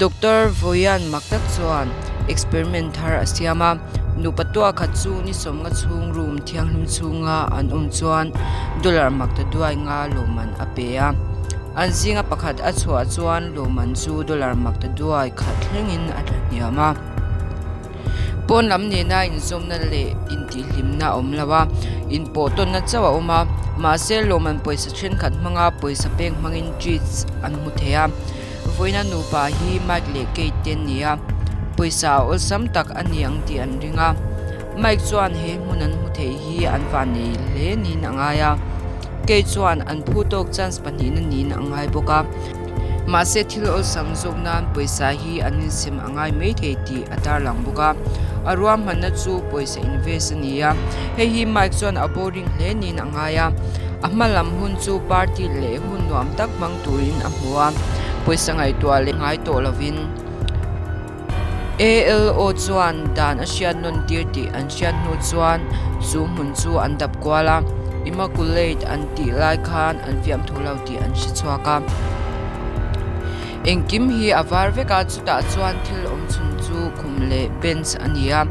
Doctor Vawian mak tak chuan experiment thar a siam a, nupa tuah khat chu ni 50 chhung room thianghlim chhunga an awm chuan dollar mak ta duai nga lawmman a pe a. An zinga pakhat a chhuah chuan lawmman chu dollar mak ta duai khat thlengin a tla hniam a. Pawn lam nena inzawmna leh intihhlimna a awm lo a, inpawh tawnna chauh a awm a, mahse lawmman pawisa thenkhat hmanga pawisa pek hmangin treats an hmu thei a. Vawiina nupa hi Mike leh Kate te an ni a, pawisa a awlsam tak a ni ang tih an ring a. Mike chuan he hmun an hmu theih hi an vannei hle niin a ngai a, Kate chuan an phu tawk chance pahnihna niin a ngai bawk a. Mahse thil awlsam zawk nan pawisa hi an insem a ngai mai thei tih a tarlang bawk a, a ruahmanna chu pawisa invest a ni a, hei hi Mike chuan a boring hle niin a ngai a, a hma lam hun chu party leh hun nuam tak hmang turin a hmu a, pawisa ngaihtuah leh ngai tawh lovin. ALO chuan dan a hriat nawn tir tih an hriat hnu chuan chu hmun chu an dap kual a, Immaculate an tih lai khan an fiamthu lo tih an hre chhuak a. Engkim hi a var vek a, chutah chuan thil awm chhun chu khum leh bench a ni a,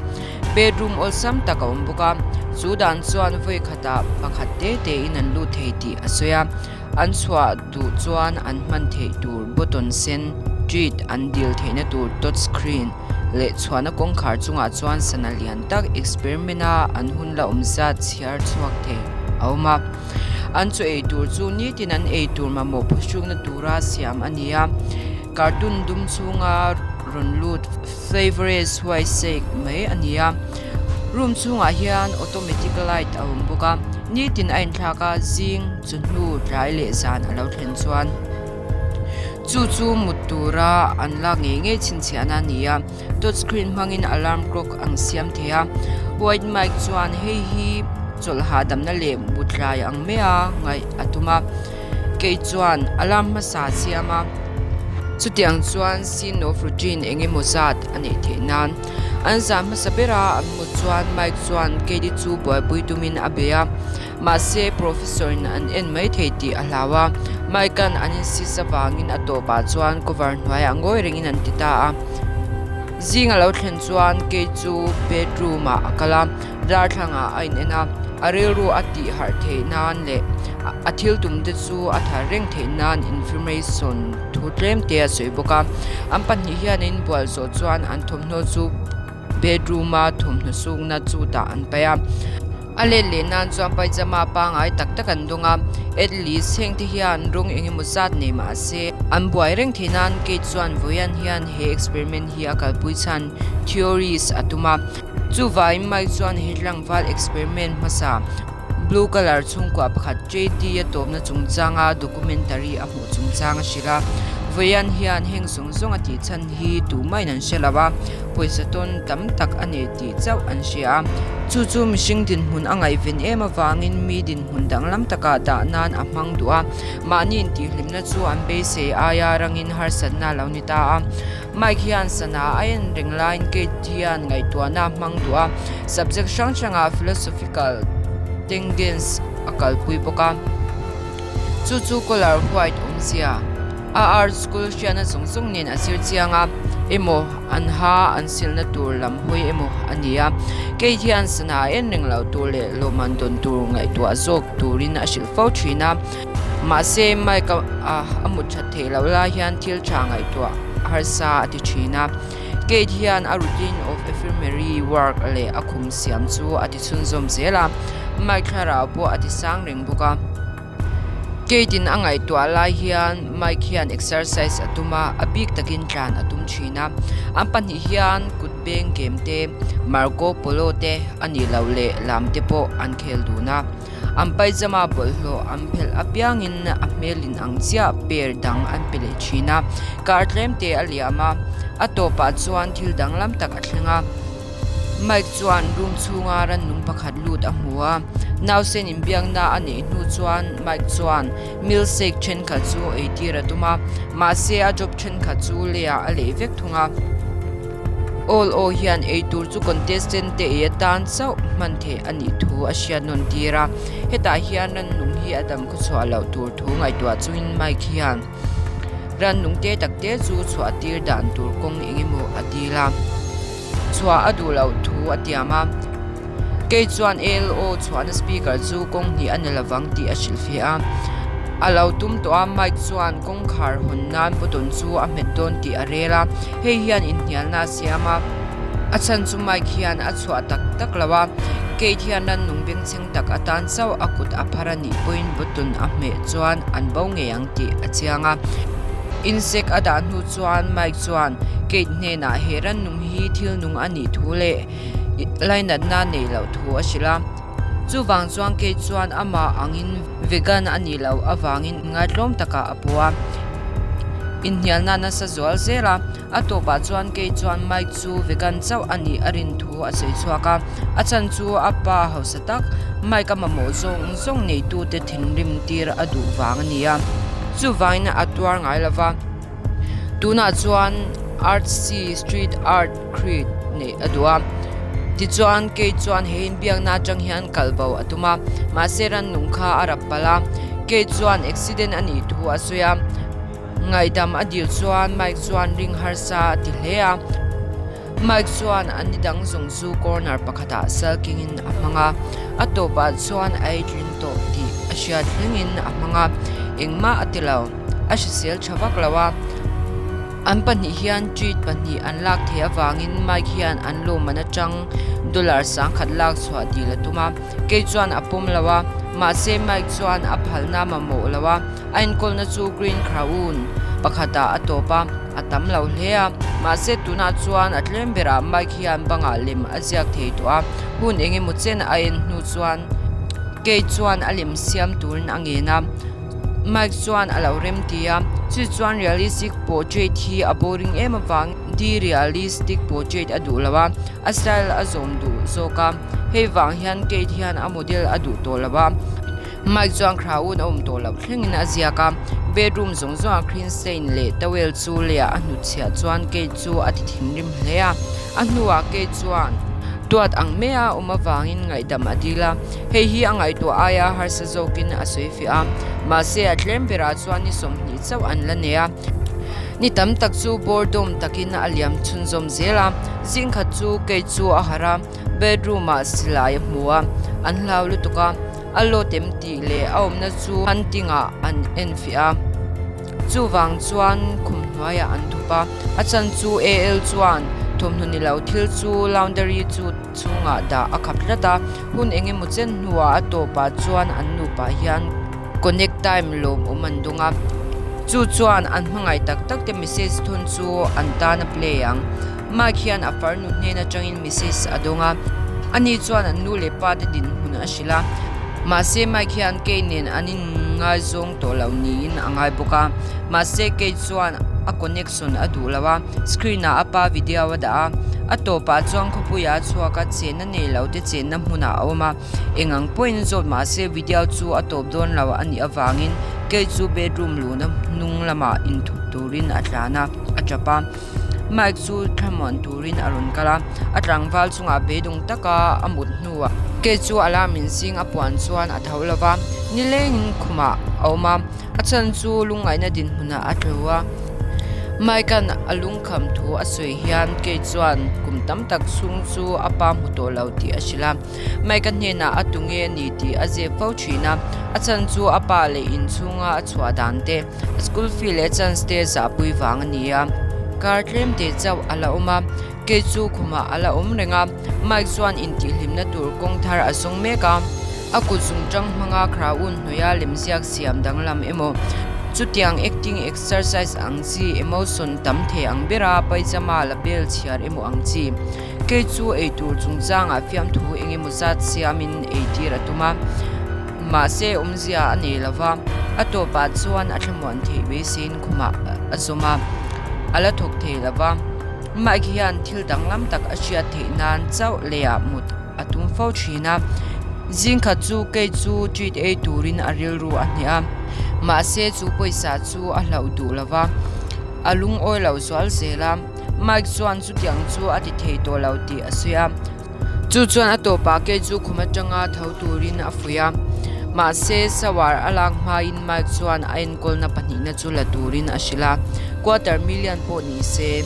bedroom awlsam tak a awm bawk a, chu dan chuan vawi khatah pakhat te tein an lut thei tih a sawi a. An chhuah duh chuan an hman theih tur button sen, treat an dil theihna tur touch screen leh chhuahna kawngkhar chungah chuan sana lian tak experiment a an hun la awm zat chhiar chhuak thei a awm a. An chaw ei tur chu nitin an ei tur mamawh phuhrukna tura siam a ni a, cartoon dum chhunga rawn lut flavourless white shake mai a ni a. Room chhungah hian automatic light a awm bawk a, nitin a inthlak a, zing chu hnu tlai leh zan a lo thlen chuan chu chu mut tura an lak ngei ngei chhinchhiahna a ni a, touch screen hmangin alarm clock an siam thei a, white mic chuan hei hi chawlh hahdamna leh mut tlai ang maia ngaih a tum a, kei chuan alarm hmasa a siam a, chutiang chuan scene of routine eng emaw zat a neih theih nan. An zah hmasa bera an mut chuan Mike chuan Katie chu buaipui tumin a bei a, mahse Professor in an en mai thei tih a hlau a. Mike-a'n an insist avangin a tawpah chuan cover hnuaiah ngawi rengin an ti ta a. Zing a lo thlen chuan Kate chu bedroom ah a kal a, darthlangah a in en a, a rilru a tih harh theih nan leh a thil tum te chu a thar reng theih nan information thu tlem te a sawi bawk a. An pahnih hian an inbual zawh chuan an thawmhnaw chu bedroom a thawmhnaw sukna chutah an paih a. A let leh nan chuan pyjama pangai tak tak an dawng a, at least heng te hian rawng eng emaw zat nei mah se an buai reng thei nan Kate chuan vawian hian he experiment hi a kalpui chhan theories a tum a. Chuvangin Mike chuan he tlangval experiment hmasa blue colour chhungkua pakhat JD a tawpna chungchanga documentary a hmuh chungchang a hrilh a. Vawian hian heng zawng zawng a tih chhan hi tumahin an hre lo a, pawisa tawn tam tak a nei tih chauh an hria a. Chu chu mihring dinhmun a ngaihven em avangin mi dinhmun danglam takah dah nan a hmang duh a, mahni intihhlimna chu an beisei aia rangin harsatna a lo ni ta a. Mike hian sana a en reng laiin Kate hian ngaihtuahna a hmang duh a, subject hrang hrangah philosophical tangents a kalpui bawk a. Chu chu collar white awmzia a art school hriatna zawng zawng nen a zir chiang a, emaw an ha an silna tur lam hawi emaw a ni a. Kate hian sana a en reng loh tur leh lawmman dawn tur ngaihtuah zawk turin a hrilh fo thin a. Mahse, Mike a a mut that theih loh lai hian thil tha ngaihtuah harsa a ti thin a. Kate hian a routine of infirmary work leh a khum siam chu a ti chhunzawm zel a, Mike thlarau pawh a ti sang reng bawk a. Kate in a ngaihtuah lai hian Mike hian exercise a tum a, a bik takin tlan a tum thin a. An pahnih hian kut beng game te, Marco Polo te a nih loh leh lam te pawh an khel dun a. An pyjama bawlhhlawh an phelh apiangin a hmel in ang chiah pair dang an pe leh thin a, kar tlem te a liam a, a tawpah chuan thil danglam tak a thleng a. Mike chuan room chhunga rannung pakhat lut a hmu a, nausen inbiakna a neih hnu chuan Mike chuan milkshake thenkhat chu eitir a tum a, mahse a drop thenkhat chu leiah a leh vek thung a. All aw hian eitur chu contestant te ei atan chauh hman theih a nih thu a hriat nawn tir a, hetah hian rannung hi a dam khawchhuah loh tur thu ngaihtuah chungin Mike hian. Rannung te tak te chu chhuah tir dan tur kawng eng emaw a dil a, chhuah a duh loh thu a tiam a. Kei chuan ALO chhuahna speaker chu kawng hnih a ni lovang tih a hrilhfiah a. A lo tum tawh a, mic chuan kawngkhar hawn nan button chu a hmet dawn tih a rel a, hei hian inhnialna a siam a. A chhan chu mic hian a chhuah tak tak lo a, Kate hian rannung bengchheng tak atan chauh a kut a phar a nih pawhin button a hmeh chuan an bo ngei ang tih a chiang a. Insect a dah hnu chuan mic chuan Kate hnenah he rannung hi thil nung a nih thu leh lainatna neih loh thu a hrilh a. Chuvang chuan Kate chuan amah angin vegan a nih loh avangin ngaitlawm takah a pu a. Inhnialna nasa zual zel a, a tawpah chuan Kate chuan Mike chu vegan chauh a nih a rin thu a sawi chhuak a. A chhan chu a pa hausa tak Mike a mamawh zawng zawng neitute thinrim tir a duh vang a ni a. Chuvangin a tuar ngai lo va. Tunah chuan Artsy Street Art Creed neih a duh a. Tichuan, Kate chuan he inbiakna atang hian kal bo a tum a, mahse rannung kha a rap palh a. Kate chuan accident a nih thu a sawi a, ngaihdam a dil chuan Mike chuan ring harsa a ti hle a. Mike chuan a ni dang zawng chu corner pakhatah sulking-in a hmang a, a tawpah chuan a ei tling tawh tih a hriat thlengin a hmang a, engmah a ti lo. A hrisel tha vak lo a, an pahnih hian treat pahnih an lak theih avangin Mike hian an lawmman atang dollar 1000 lak chhuah dil a tum a, kei chuan a pawm lo a, mahse Mike chuan a phalna mamawh lo a, a enkawlna chu Green Crown pakhatah a tawp a, a tam lo hle a, mahse tunah chuan a tlem berah Mike hian bangah lem a ziak thei tawh a, hun eng emaw chen a en hnu chuan kei chuan a lem siam turin a ngen a. Mike chuan a lo rem ti a, chu chuan realistic portrait hi a boring em avang derealistic portrait a duh lo a, a style a zawm duh zawk a, hei vang hian Kate hian a model a duh tawh lo a, Mike chuan Crown a awm tawh loh thlengin a ziak a, bedroom zawng zawngah green stain leh towel chu leiah a hnutchhiah chuan Kate chu a ti thinrim hle a, a hnuah Kate chuan tuat ang maia awm avangin ngaihdam a dil a. Hei hi a ngaihtuah aia harsa zawkin a sawi fiah a, mahse a tlem berah chuan ni 20 chauh an la nei a. Ni tam tak chu boredom takin a liam chhunzawm zel a, zing khat chu kei chu a harh a, bedroom ah silai a hmu a, an hlau lutuk a, a lawt em tih leh a awmna chu hunting ah an en fiah a. Chuvang chuan khum hnuaiah an thup a, a chhan chu AL chuan thawmhnaw ni lo thil chu laundry chu chhungah dah a khap tlat a, hun eng emaw chen hnuah a tawpah chuan an nupa hian connect time lawmawm an dawng a, chu chuan an hmangaih tak tak te message thawn chu an tan a play ang. Mike hian a farnu hnen atangin message a dawng a, ani chuan an nu leh pa te dinhmun a hrilh a, mahse Mike hian Kay nen an inngaizawng tawh lo niin a ngai bawk a, mahse Kay chuan a connect sawn a duh lo a, screen ah a pa video a dah a, a tawpah chuan khawpuia a chhuak a, chenna nei lo te chenna hmunah a awm a, eng ang pawhin zawt mahse video chu a tawp dawn lo a nih avangin Kate chu bedroom luhna hnung lamah inthup turin a tlan a, a tap a, Mike chu thlamuan turin a rawn kal a, a tlangval chungah beidawng taka a mut hnuah Kate chu alarm in zing a puan chuan a tho lo va, nilengin khumah a awm a. A chhan chu lungngaihna dinhmunah a tlu a, Mike-a'n a lungkham thu a sawi hian Kate chuan kum tam tak chhung chu a pa hmu tawh lo tih a hrilh a. Mike-a hnenah a tu nge a ni tih a zep fo thin a, a chhan chu a pa leh inchhunga a chhuah dan te, a school fee leh chance te zahpui vang a ni a. Kar tlem teh chauh a la awm a. Kei chu khumah a la awm reng a, Mike chuan intihhlimna tur kawng thar a zawng mek a. A kut zungtang hmanga Crown hnuaia lemziak siam danglam emaw, chutiang acting exercise ang chi emotion tam thei ang bera paijama la bel chhiar emaw ang chi. Kei chu eitur chungchangah fiamthu eng emaw zat siamin eitir a tum a, mahse awmzia a nei lo va, a tawpah chuan a thlamuan theih beiseiin khumah a zawm a, a la thawk thei lo va. Mike hian thil danglam tak a hriat theih nan chauh leiah mut a tum fo thin a, zingkhat chu kei chu treat ei turin a rilru a hneh a, mahse chu pawisa chu a hlauh duh lo va, a lungawi lo zual zel a, Mike chuan chutiang chu a ti thei tawh lo tih a sawi a. Chu chuan a tawpah kei chu khum atanga tho turin a fuih a. Mahse, shower a lak hmain Mike chuan a enkawlna pahnihna chu la turin a hrilh a, quarter million pawh ni se.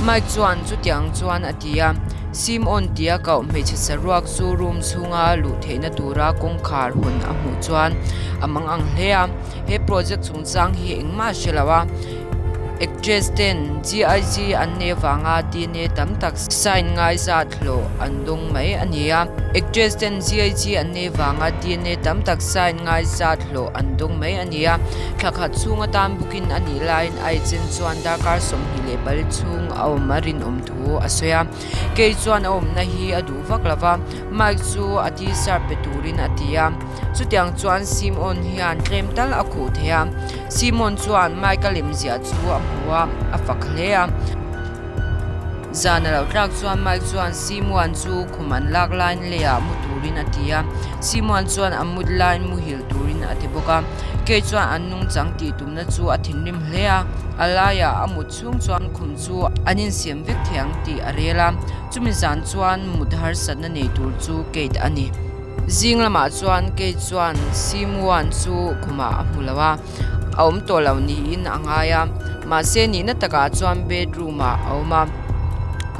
Mike chuan chutiang chuan a ti a, Simon tia koh hmeichhe saruak chu room chhunga luh theihna tura kawngkhar hawn a hmuh chuan a mang ang hle a, he project chungchang hi engmah a hre lo a, actress ten GIG an nei avanga DNA tam tak sign ngai zat hlawh an dawng mai a ni a, actress ten GIG an nei avanga DNA tam tak sign ngai zat hlawh an dawng mai a ni a, thla khat chhung atan booking a nih laiin a agent chuan darkar 24 chhung a awm a rinawm thu a sawi a, kei chuan a awmna hi a duh vak lo va, Mike chu a t-shirt pe turin a ti a, chutiang chuan Simon hian tlem tal a khuh thei a, Simon chuan Mike a lemziah chu a hmu a, a fak hle a. Zan a lo tlak chuan Mike chuan Simuan chu khum an lak laiin leiah mu turin a ti a, Simuan chuan a mut laiin muhil turin a ti bawk a. Kei chuan an nungchang tih tumna chu a thinrim hle a, a laiah a mut chhung chuan khum chu an insiam vek thei ang tih a rel a, chumi zan chuan mut harsatna nei tur chu Kate a ni. Zing lamah chuan Kate chuan Simuan chu khumah a hmu lo a. A awm tawh lo niin a ngai a, mahse nihna takah chuan bedroom ah a awm a,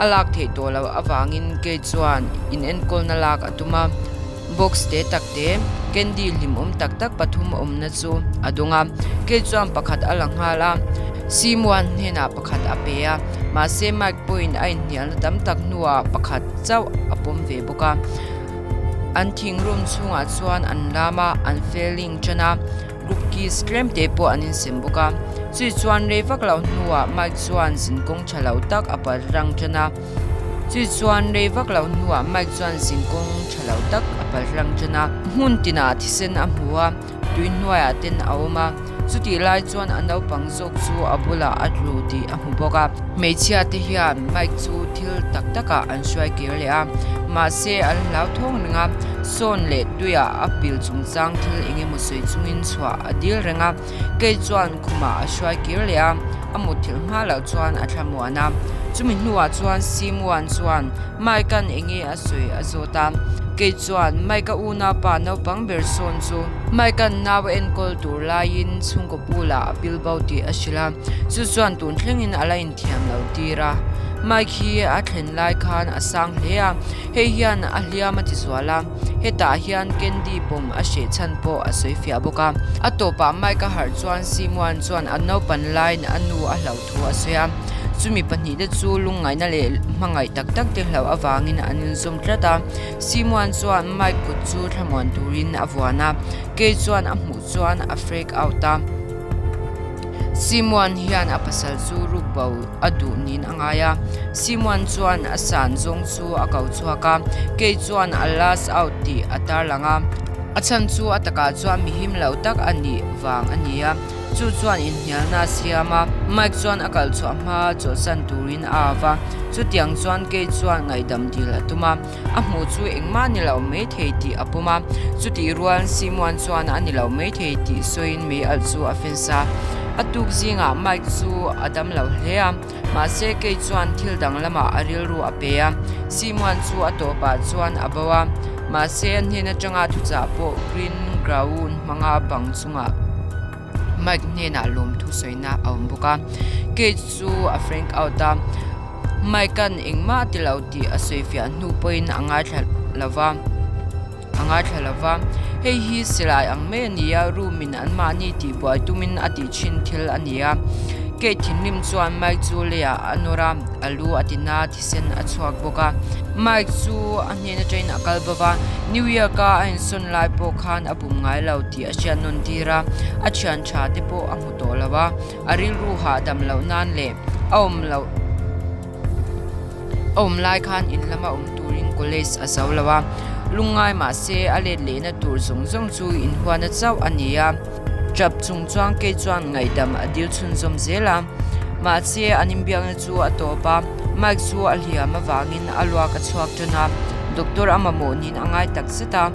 a lak theih tawh loh avangin Kate chuan in enkawlna lak a tum a, box te tak te candy hlimawm tak tak pathum awmna chu a dawng a, Kate chuan pakhat a la nghal a, Simuan hnenah pakhat a pe a, mahse Mike pawhin a inhnialna tam tak hnuah pakhat chauh a pawm ve bawk a, an thing room chhungah chuan an lam a, an feeling tan a. Group kiss tlem te pawh an insem bawk a, chui chuan rei vak loh hnuah Mike chuan zinkawng tha lo tak a pal rang tan a, chui chuan rei vak loh hnuah Mike chuan zinkawng tha lo tak a pal rang tan a, hmun tinah thisen a hmu a, tui hnuaiah ten a awm a, chutih lai chuan a naupang zawk chu a bulah a tlu tih a hmu bawk a. Hmeichhia te hian Mike chu thil tak takah an hruai kir leh a, mahse an hlauthawng reng a, sawn leh tuiah a pil chungchang thil eng emaw sawi chungin chhuah a dil reng a, kei chuan khumah a hruai kir leh a, a mutthilh hma loh chuan a thlamuan a. Chumi hnuah chuan Simuan chuan Mike-a'n eng nge a sawi a zawt a, kei chuan Mike-a unaupa naupang ber sawn chu Mike-a'n nau a enkawl tur laiin chhungkaw bulah a pil bo tih a hrilh a, chu chuan tun thlengin a la inthiam lo tir a. Mike hi a thlen lai khan a sang hle a, hei hian a hliam a ti zual a. Hetah hian Candy pawm a hreh chhan pawh a sawi fiah bawk a. A tawpah Mike a harh chuan Simuan chuan a naupan laiin a nu a hlauh thu a sawi a. Chumi pahnihte chu lungngaihna leh hmangaih tak tak te hlauh avangin an inzawm tlat a. Simuan chuan Mike kut chu thlamuan turin a vuan a, Kay chuan a hmuh chuan a freak out a. Simuan hian a pasal chu ruk bo a duh niin a ngai a, Simuan chuan a san zawng chu a ko chhuak a, kei chuan a last out tih a tarlang a, a chhan chu a takah chuan mi him lo tak a nih vang a ni a, chu chuan inhnialna a siam a, Mike chuan a kal chhuah hma chawlhsan turin a av a, chutiang chuan kei chuan ngaihdam dil a tum a. A hmuh chu engmah ni lo mai thei tih a pawm a, chutih rual Simuan chuan a ni lo mai thei tih sawiin mei alh chu a fence a. A tuk zingah Mike chu a dam lo hle a, mahse kei chuan thil dang lamah a rilru a pe a, Simuan chu a tawpah chuan a bo a, mahse a hnen atanga thuchah pawh Green Ground hmanga bang chungah Mike hnenah lawmthu sawina a awm bawk a, Kate chu a frank out a, Mike-a'n engmah a ti lo tih a sawi fiah hnu pawhin a ngaithla lo va, a ngaithla lo va. Hei hi silai ang mai a ni a, room-in anmahni tihbuai tumin a tih thin thil a ni a. Kate thinrim chuan Mike chu leiah a nawr a, a lu a ti na. Thisen a chhuak bawk a, Mike chu a hnen atangin a kal bawk a, New York-a a insawn lai pawh khan a bum ngai lo tih a hriat nawn tir a, a thian tha te pawh a hmu tawh lo a, a rilru hahdam loh nan leh a awm loh a awm lai khan in lama awm turin college a zo lo a, lungngai mahse a let lehna tur zawng zawng chu inhuana chauh a ni a. Tap chung chuan kei chuan ngaihdam a dil chhunzawm zel a, mahse an inbiakna chu a tawp a, Mike chu a hliam avangin a luak a chhuak tan a, doctor a mamawh niin a ngai tak zet a.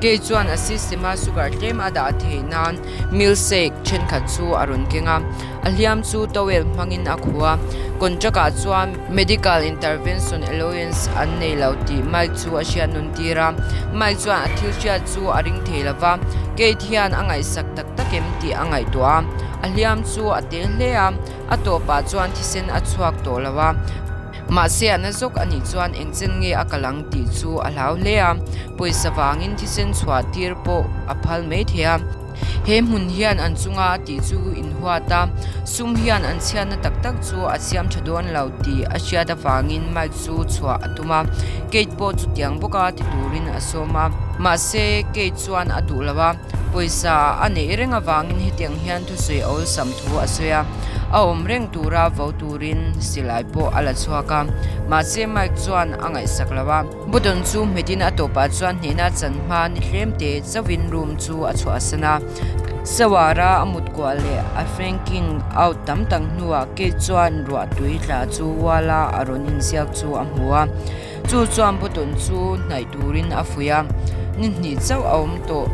Kei chuan a system a sugar tlem a dah theih nan milkshake thenkhat chu a rawn keng a, a hliam chu towel hmangin a khuh a. Contract ah chuan medical intervention allowance an nei lo tih Mike chu a hriat nun tir a. Mike chuan a thil hriat chu a ring thei lo va, Kate hian a ngaihsak tak tak em tih a ngaihtuah a. A hliam chu a te hle a, a tawpah chuan thisen a chhuak tawh lo a. Mahse a na zawk a nih chuan engchen nge a kal ang tih chu a hlau hle a, pawisa vangin thisen chhuah tir pawh a phal mai thei a. He hmun hian an chunga a tih chu inhuat a, sum hian an chhiatna tak tak chu a siam tha dawn lo tih a hriat avangin Mike chu chhuah a tum a, Kate pawh chutiang bawka ti turin a sawm a. Mahse Kate chuan a duh lo a, pawisa a neih reng avangin hetiang hian thusawi a awlsam thu a sawi a, a awm reng tura vo turin silai pawh a la chhuak a, mahse Mike chuan a ngaihsak lo a. Button chu hmetin a tawpah chuan hnehna chan hma ni tlem te chauhin room chu a chhuahsan a. Shower-a a mut kuah leh a franking out tam tak hnuah Kate chuan ruah tui tla chu wall-a a rawn inziak chu a hmu a. Chu chuan button chu hnaih turin a fuih a, ni hnih chauh a awm tawh.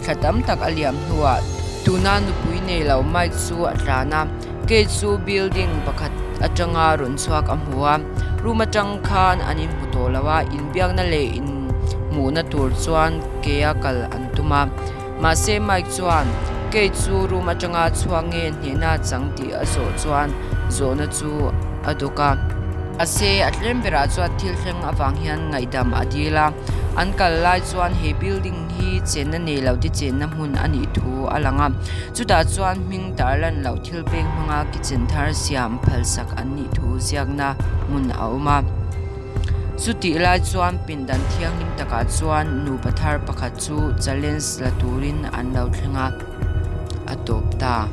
Thla tam tak a liam hnuah tuna nupui nei lo Mike chu a tlan a, Kate chu building pakhat atanga rawn chhuak a hmu a, room atang khan an inhmu tawh lo a, inbiakna leh inhmuhna tur chuan kea kal an tum a. Mahse Mike chuan Kate chu room atanga chhuak nge hnehna chang tih a zawh chuan zawhna chu a dawk a. Mahse a tlem berah chuan thil thleng avang hian ngaihdam a dil a, an kal lai chuan he building hi chenna nei lo te chenna hmun a nih thu a lang a, chutah chuan hming tarlan loh thil peng hmanga kitchen thar siam phalsak an nih thu ziakna hmun a awm a. Chutih lai chuan pindan thianghlim takah chuan nupa thar pakhat chu challenge la turin an lo thleng a, a tawp ta.